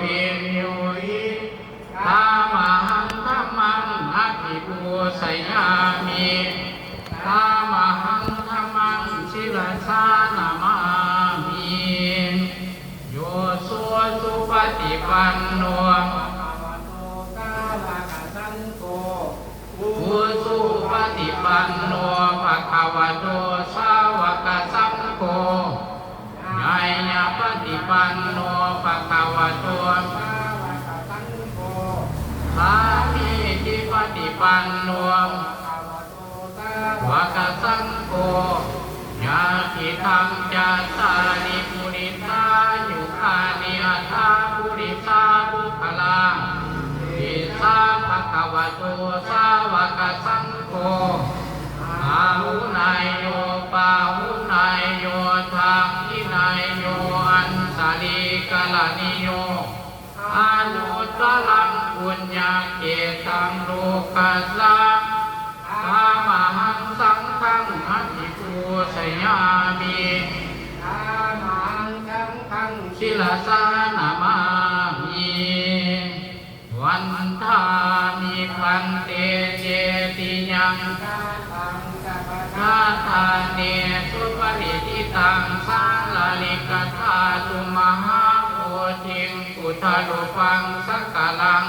ວິນິໂຍຫິ ທຳມະຫັງ ທຳມັງ ອະພິປູຊະຍາມິ ທຳມະຫັງ ທຳມັງ ສິລະສານະມາມິ ໂຍໂສ ສຸປະຕິປັນໂນ ພະຄະວະໂຕ ສາວະກະສັງໂຄ ອຸຈຸປະຕິປັນໂນ ພະຄະວະໂຕ ສາວະກະສັງໂຄ ຍາຍາປະຕິປັນໂນ ພະຄະວະໂຕ ສາວະກະສັງໂຄ ສາມີຈິປະຕິປັນໂນ ພະຄະວະໂຕ ສາວະກະສັງໂຄ ຍະຕິທັງ ຈັດຕາລິ ປຸລິສາຍຸຄານິ ອັດຖະ ປຸລິສະ ບຸກຄະລາ ເອສະ ພະຄະວະໂຕ ສາວະກະສັງໂຄ ອາຫຸເນຍໂຍ ປາຫຸເນຍໂຍ ທັກຂິເນຍໂຍ ອັນຊະລີກະລະນິໂຍ ອະນຸດຕະລັງ ປຸນຍະເຂດຕັງ ໂລກັດສາ ທຳມະຫັງ ສັງຄັງ ອະພິປູຊະຍາມິ ທຳມະຫັງ ສັງຄັງ ສິລະສານະມາມິ ວັນທາມິ ພັນເຕ ເຈຕິຍັງ ຄະຕັງ ສະພະທາທາເນ ສຸປະລິທິຕັງ ສາລາລິກະທາຕຸ ມະຫາໂພທິງ ພຸດທະຮູປັງ ສັກກາລັງ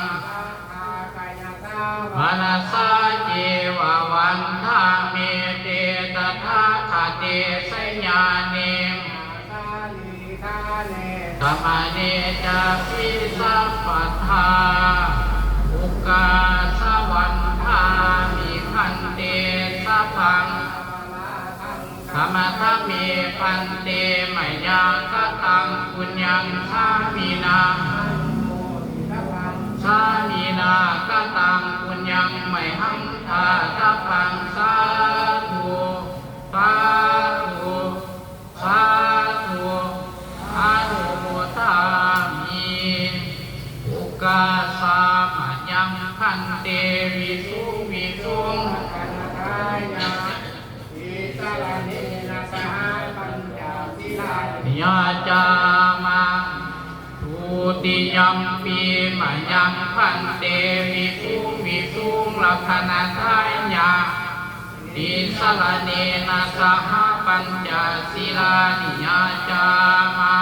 ມະນະສາ ເຈວະ ວັນທາມິ ເຕ ຕະຖາຄະເຕ ຊະຍານິ ສະມະເນ ຈາປິ ສັບປະທາ ໂອກາສະວັນທາມິ ພັນເຕ ສະພັງ ກຳມະທຳເມ ພັນເຕ ມະຍັງ ຄະຕັງ ປຸນຍັງ ສາມິນາ ສາມິນາ ຄະຕັງ ປຸນຍັງ ມະຫັງ ທາທະພັງ ສາທຸ ສາທຸ ສາທຸ ອະນຸໂມທາມິ ໂອກາສະມະຍັງ ພັນເຕ ວິສຸງ ວິສຸງ ລັກຂະນະທາຍາ ຕິສະລະເນນະ ສະຫະ ປັນຈະສີລາ ຍາຈາມະ ທຸຕິຍຳປີມະຍັງ ພັນເຕ ວິສຸງ ວິສຸງ ລັກຂະນະທາຍາ ຕິສະລະເນນະ ສະຫະ ປັນຈະສີລານິ ຍາຈາມະ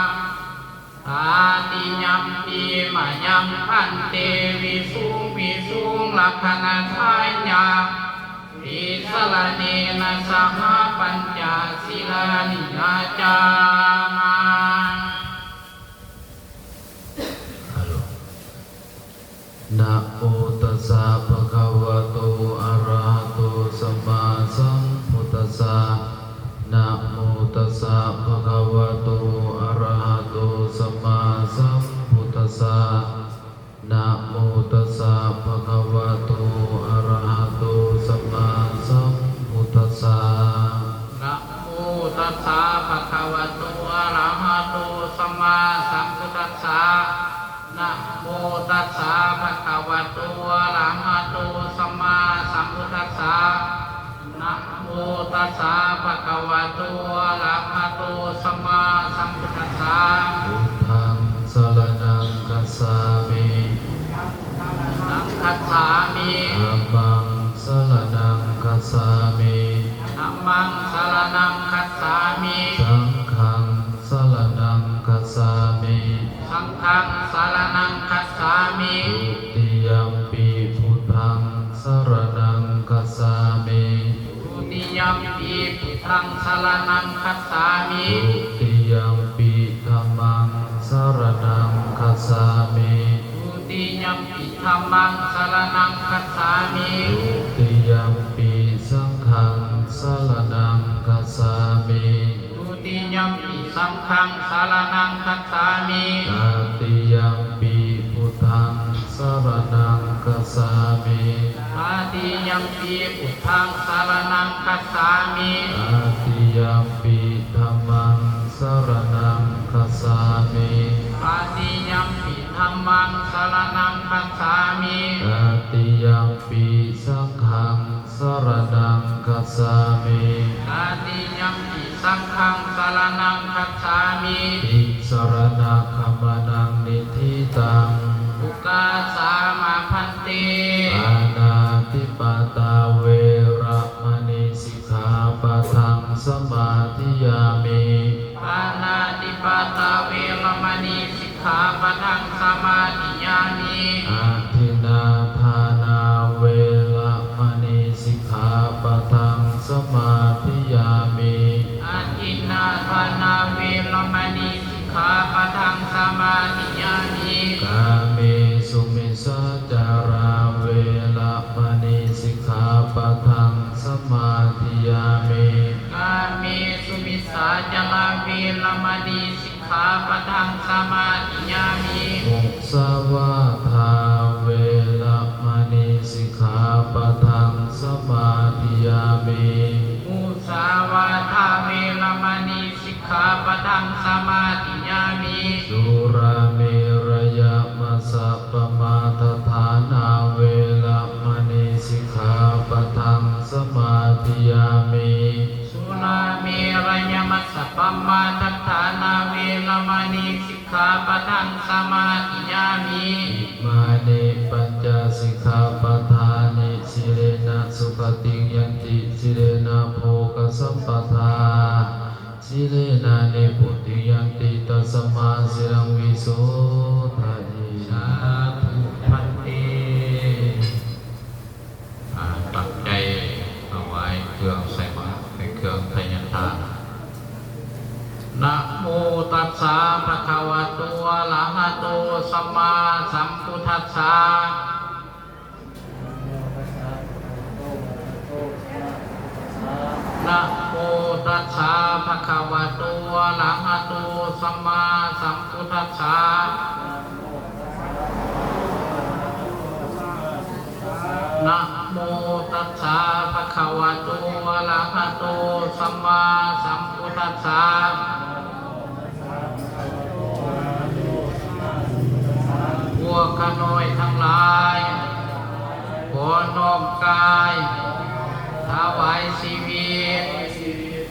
ຕາຕິຍຳປີມະຍັງ ພັນເຕ ວິສຸງ ວິສຸງ ລັກຂະນະທາຍາ ຕິສະລະເນນະ ສະຫະ ປັນຈະສີລານິ ຍາຈາມະ ນະໂມຕັດສະ ພະຄະວະໂຕ ອະລະຫະໂຕ ສຳມາສຳພຸດທັດສະ ນະໂມຕັດສະ ພະຄະວະໂຕ ອະລະຫະໂຕ ສຳມາສຳພຸດທັດສະ ນະໂມຕັດສະ ພະຄະວະໂຕ ອະລະຫະໂຕ ສຳມາສຳພຸດທັດສະ ນະໂມຕັດສະ ພະຄະວະໂຕ ອະລະຫະໂຕ ສຳມາສຳພຸດທັດສະ ນະໂມຕັດສະ ພະຄະວະໂຕ ອະລະຫະໂຕ ສຳມາສຳພຸດທັດສະ ນະໂມຕັດສະ ພະຄະວະໂຕ ອະລະຫະໂຕ ສຳມາສຳພຸດທັດສະ ພຸດທັງສະລະນັງຄັດສາມິ ສະລະນັງຄັດສາມິ ທຳມັງສະລະນັງຄັດສາມິ ທຳມັງສະລະນັງຄັດສາມິ ສັງຄັງສະລະນັງຄັດສາມິ ສັງຄັງສະລະນັງຄັດສາມິ ທຸຕິຍຳປີພຸດທັງສະລະນັງຄັດສາມິ ທຸຕິຍຳປີພຸດທັງສະລະນັງຄັດສາມິ ທຸຕິຍຳປີທຳມັງສະລະນັງຄັດສາມິ ທຸຕິຍຳປີທຳມັງສະລະນັງຄັດສາມິ ທຸຕິຍຳປີສັງຄັງສະລະນັງຄັດສາມິ ທຸຕິຍຳປີສັງຄັງສະລະນັງຄັດສາມິ ຕະຕິຍຳປີພຸດທັງສະລະນັງຄັດສາມິ ຕະຕິຍຳປີພຸດທັງສະລະນັງຄັດສາມິ ຕະຕິຍຳປີທຳມັງສະລະນັງຄັດສາມິ ຕະຕິຍຳປີທຳມັງສະລະນັງຄັດສາມິ ຕະຕິຍຳປີສັງຄັງສະລະນັງຄັດສາມິ ຕະຕິຍຳປີສັງຄັງສະລະນັງຄັດສາມິ ຕິສ ສະຣະນະກຳມະນັງນິທິຕັງ ໂອກາສາມະພັນເຕ ປານາຕິປາຕາເວລະມະນີ ສິກຂາປະທັງສະມາທິຍາມິ ປານາຕິປາຕາເວລະມະນີ ສິກຂາປະທັງສະມາທິຍາມິ ອະທິນນາທານາເວລະມະນີ ສິກຂາປະທັງສະມາທິຍາມິ ອະທິນນາທານາເວລະມະນີ ສິກຂາປະທັງສະມາທິຍາມິ ກາເມສຸມິດສາຈາລາເວລະມະນີ ສິກຂາປະທັງສະມາທິຍາມິ ກາເມສຸມິດສາຈາລາເວລະມະນີ ສິກຂາປະທັງສະມາທິຍາມິ ມຸສາວາທາເວລະມະນີ ສິກຂາປະທັງສະມາທິຍາມິ ມຸສາວາທາເວລະມະນີ ສິກຂາປະທັງສະມາທິຍາມິ ສຸລາເມລະຍະມັດສະປະມາທັດຖານາເວລະມະນີ ສິກຂາປະທັງສະມາທິຍາມິ ສຸລາເມລະຍະມັດສະປະມາທັດຖານາເວລະມະນີ ສິກຂາປະທັງສະມາທິຍາມິ ອິມານິປັນຈະສິກຂາປະທານິ ສີເລນະສຸຂະຕິງຍັນຕິ ສີເລນະໂພກະສຳປະທາ ສີເລນະນິບພຸຕິງຍັນຕິ ຕັດສະມາສີລັງວິໂສທະຫິ ສາທຸພັນເຕ ອາ ຕັ້ງໃຈຖວາຍເຄື່ອງໃສ່ບາດ ໃນເຄື່ອງທະຍາທານ ນະໂມຕັດສະ ພະຄະວະໂຕ ອະລະຫະໂຕ ສຳມາສຳພຸດທັດສະ ນະໂມຕັດສະ ພະຄະວະໂຕ ອະລະຫະໂຕ ສຳມາສຳພຸດທັດສະ ນະໂມຕັດສະ ພະຄະວະໂຕ ອະລະຫະໂຕ ສຳມາສຳພຸດທັດສະ ພວກຂ້ານ້ອຍທັງຫຼາຍ ຂໍນ້ອມກາຍຖວາຍຊີວິດ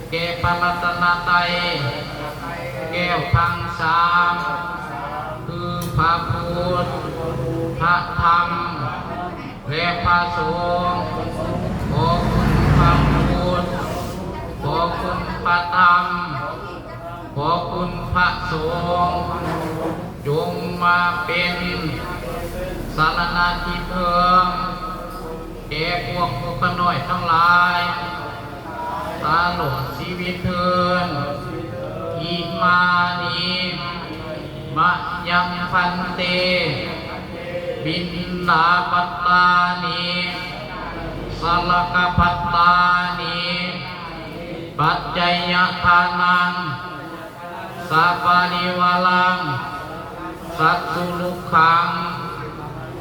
ແກ່ພະລັດຕະນະໄຕ ແກ້ວທັງສາມ ຄືພະພຸດ ພະທຳ ແລະ ພະສົງ ຂໍຄຸນພະພຸດ ຂໍຄຸນພະທຳ ຂໍຄຸນພະສົງ ຈົ່ງມາເປັນສະລະນະທີ່ເພິ່ງ ແກ່ພວກ ພວກຂ້ານ້ອຍທັງຫຼາຍ ຕະຫຼອດຊີວິດເທີ້ນ ອິມານິ ມະຍັງພັນເຕ ບິນດາປັດຕານິ ສະລະກະພັດຕານິ ປັດໄຈຍະທານັງ ສະປະລິວາລັງ ສັດສຸລຸກຂັງ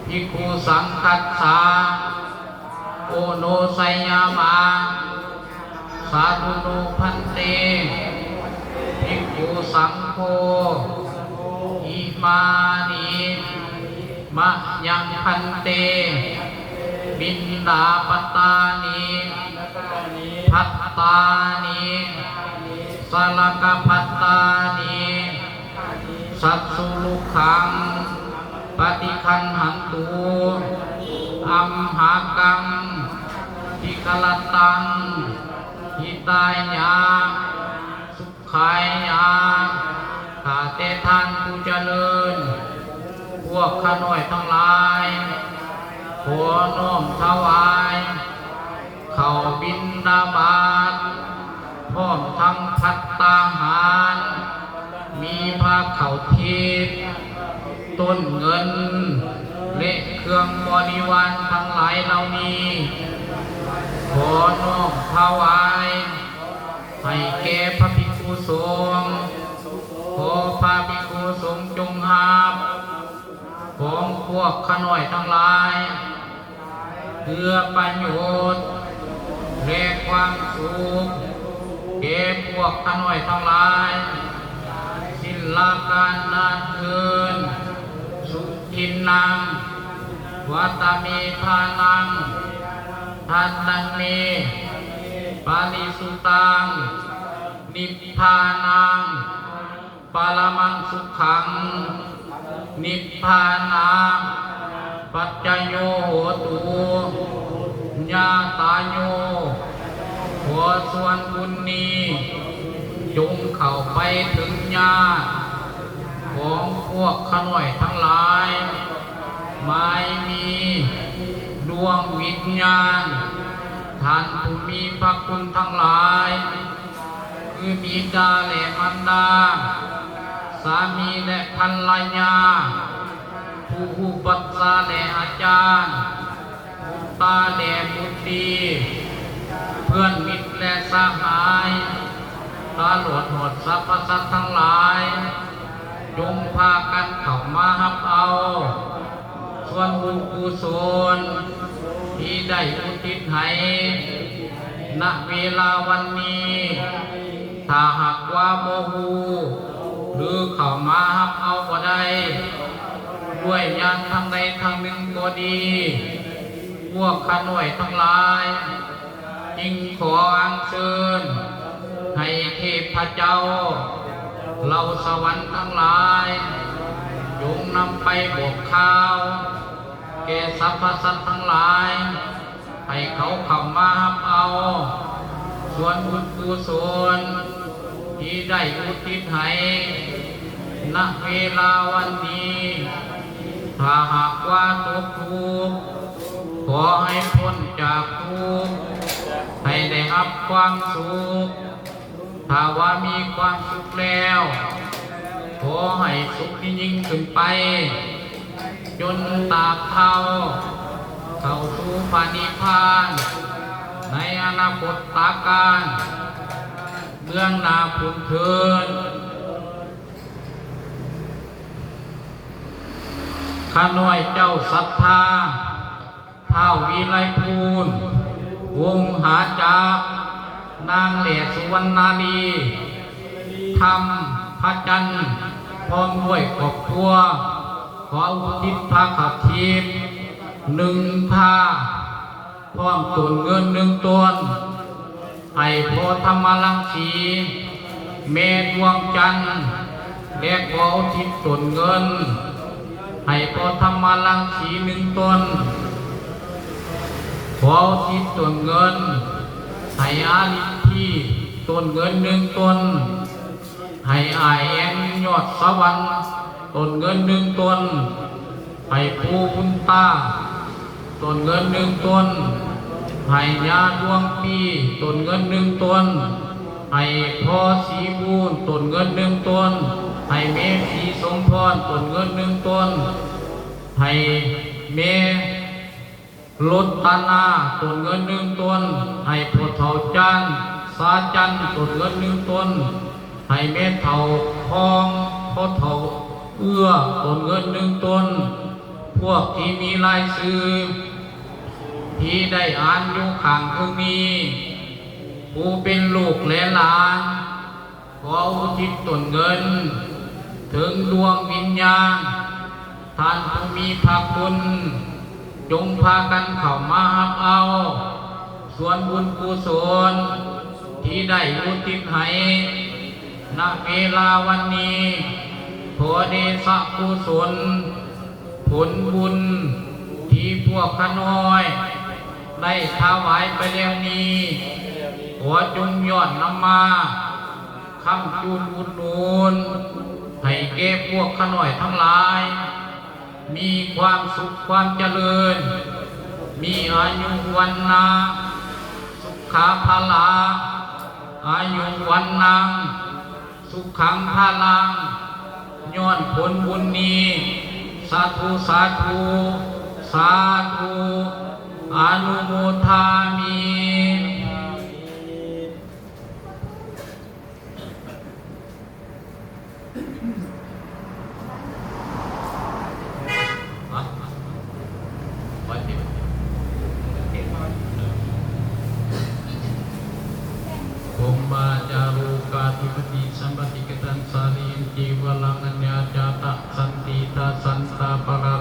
ພິກຂຸສັງຄັດສາ ໂອໂນໄຊຍາມາ ສາທຸໂນພັນເຕ ພິກຂຸສັງໂຄ ອິມານິ ມະຍັງພັນເຕ ບິນດາປັດຕານິ ພັດຕານິ ສະລະກະພັດຕານິ ສັດສຸລຸກຂັງ ປະຕິຄັນຫັນຕຸ ອັມຫາກັງ ທິຄະລະຕັງ ຫິຕາຍະ ສຸ ຂາຍາ ຂ້າແຕ່ທ່ານຜູ້ຈະເລີນ ພວກຂ້ານ້ອຍທັງຫຼາຍ ຂໍນ້ອມຖວາຍ ເຂົ້າບິນທະບາດ ພ້ອມທັງພັດຕາຫານ ມີພາເຂົ້າທິບ ຕົ້ນເງິນ ແລະ ເຄື່ອງບໍລິວານທັງຫຼາຍເຫຼົ່ານີ້ ຂໍນ້ອມຖວາຍ ໃຫ້ແກ່ພະພິກຂຸສົງ ຂໍພະພິກຂຸສົງຈົ່ງຮັບ ຂອງພວກຂ້ານ້ອຍທັງຫຼາຍ ເພື່ອປະໂຫຍດ ແລະ ຄວາມສຸກ ແກ່ພວກຂ້ານ້ອຍທັງຫຼາຍ ສິນລະການນານເທີນ ສຸທິນນັງ ວັດຕະເມທານັງ ທານຕັງເມ ປາລິສຸຕັງ ນິບພານັງ ປະລະມັງສຸຂັງ ນິບພານະປັດຈະໂຍໂຫຕຸ ຍະຖາໂຍ. ຂໍສ່ວນບຸນນີ້ ຈົ່ງເຂົ້າໄປເຖິງຍາດຂອງພວກຂ້ານ້ອຍທັງຫຼາຍ, ໝາຍມີດວງວິນຍານທ່ານຜູ້ມີພະຄຸນທັງຫຼາຍ ຄືບິດາແລະມານດາ, ສາມີແລະພັນລະຍາ, ຜູ້ອຸປັດຊາແລະອາຈານ, ບຸດຕາແລະບຸດຕີ, ເພື່ອນມິດແລະສະຫາຍ, ຕະຫຼອດຮອດສັບພະສັດທັງຫຼາຍ, ຈົ່ງພາກັນເຂົ້າມາຮັບເອົາ ສ່ວນບຸນກຸສົນທີ່ໄດ້ອຸທິດໃຫ້ ນະເວລາວັນນີ້, ຖ້າຫາກວ່າບໍ່ຮູ້ ຫຼື ເຂົ້າມາຮັບເອົາບໍ່ໄດ້ ດ້ວຍຍານທາງໃດທາງໜຶ່ງກໍດີ, ພວກຂ້ານ້ອຍທັງຫຼາຍ ຈຶ່ງຂໍອັນເຊີນໃຫ້ເທບພະເຈົ້າເຫຼົ່າສະຫວັນທັງຫຼາຍ ຈົ່ງນຳໄປບອກຂ່າວແກ່ສັບພະສັດທັງຫຼາຍ ໃຫ້ເຂົາເຂົ້າມາຮັບເອົາສ່ວນບຸນກຸສົນທີ່ໄດ້ອຸທິດໃຫ້ ນະເວລາວັນນີ້. ຖ້າຫາກວ່າຕົກທຸກ ຂໍໃຫ້ພົ້ນຈາກທຸກ, ໃຫ້ໄດ້ຮັບຄວາມສຸກ. ຖ້າວ່າມີຄວາມສຸກແລ້ວ, ຂໍໃຫ້ສຸກຍິ່ງຂຶ້ນໄປ, ຈົນຕາບເທົ່າເຂົ້າສູ່ພະນິບພານ ໃນອະນາຄົດຕະການເບື້ອງໜ້າພຸ້ນເທີ້ນ. ຂ້ານ້ອຍເຈົ້າສັດທາ ທ້າວວິໄລພູນ ວົງຫາຈັກ, ນາງແຫຼສຸວັນນາລີ ທຳພະຈັນ ພ້ອມດ້ວຍຄອບຄົວ ຂໍອຸທິດພະຄະທິບ ໜຶ່ງພາ ພ້ອມຕົ້ນເງິນໜຶ່ງຕົ້ນ ໃຫ້ພໍ່ທຳມະລັງສີ ແມ່ດວງຈັນ ແລະ ຂໍອຸທິດຕົ້ນເງິນໃຫ້ພໍ່ທຳມະລັງສີໜຶ່ງຕົ້ນ, ຂໍອຸທິດຕົ້ນເງິນໃຫ້ອາລິດພີຕົ້ນເງິນໜຶ່ງຕົ້ນ, ໃຫ້ອ້າຍແອງຍອດສະຫວັນ ຕົ້ນເງິນໜຶ່ງຕົ້ນ, ໃຫ້ປູ່ບຸນຕາ ຕົ້ນເງິນໜຶ່ງຕົ້ນ, ໃຫ້ຍ່າດວງປີ ຕົ້ນເງິນໜຶ່ງຕົ້ນ, ໃຫ້ພໍ່ສີບູນ ຕົ້ນເງິນໜຶ່ງຕົ້ນ, ໃຫ້ແມ່ສີສົມພອນ ຕົ້ນເງິນໜຶ່ງຕົ້ນ, ໃຫ້ແມ່ ລົດຕະນາ ຕົ້ນເງິນໜຶ່ງຕົ້ນ, ໃຫ້ພໍ່ເຖົ້າຈັນ ສາຈັນ ຕົ້ນເງິນໜຶ່ງຕົ້ນ, ໃຫ້ແມ່ເຖົ້າຄອງ ພໍ່ເຖົ້າເອື້ອ ຕົ້ນເງິນໜຶ່ງຕົ້ນ. ພວກທີ່ມີລາຍຊື່ທີ່ໄດ້ອ່ານຢູ່ຂ້າງເທິງນີ້ ຜູ້ເປັນລູກແລະຫຼານ ຂໍອຸທິດຕົ້ນເງິນເຖິງດວງວິນຍານທ່ານຜູ້ມີພະຄຸນ, ຈົ່ງພາກັນເຂົ້າມາຮັບເອົາສ່ວນບຸນກຸສົນທີ່ໄດ້ອຸທິດໃຫ້ ນະເວລາວັນນີ້. ຂໍເດຊະກຸສົນ ຜົນບຸນທີ່ພວກຂ້ານ້ອຍໄດ້ຖວາຍໄປແລ້ວນີ້ ຂໍຈົ່ງຍ້ອນນຳມາ ຄ້ຳຈູນອຸດໜູນໃຫ້ແກ່ພວກຂ້ານ້ອຍທັງຫຼາຍ ມີຄວາມສຸກຄວາມຈະເລີນ, ມີອາຍຸວັນນະ ສຸຂາພະລະ, ອາຍຸວັນນັງ ສຸຂັງພະລັງ ຍ້ອນຜົນບຸນນີ້ ສາທຸ ສາທຸ ສາທຸ ອະນຸໂມທາມິ. ພົມມາຈາໂລກາທິປະຕິ ສຳປະຕິກະຕັນສາລີ ເອວັງ ລັກຂະຍາ ຈາຕະ ສັນຕິ ຕະ ສັນຕະ ປະລາ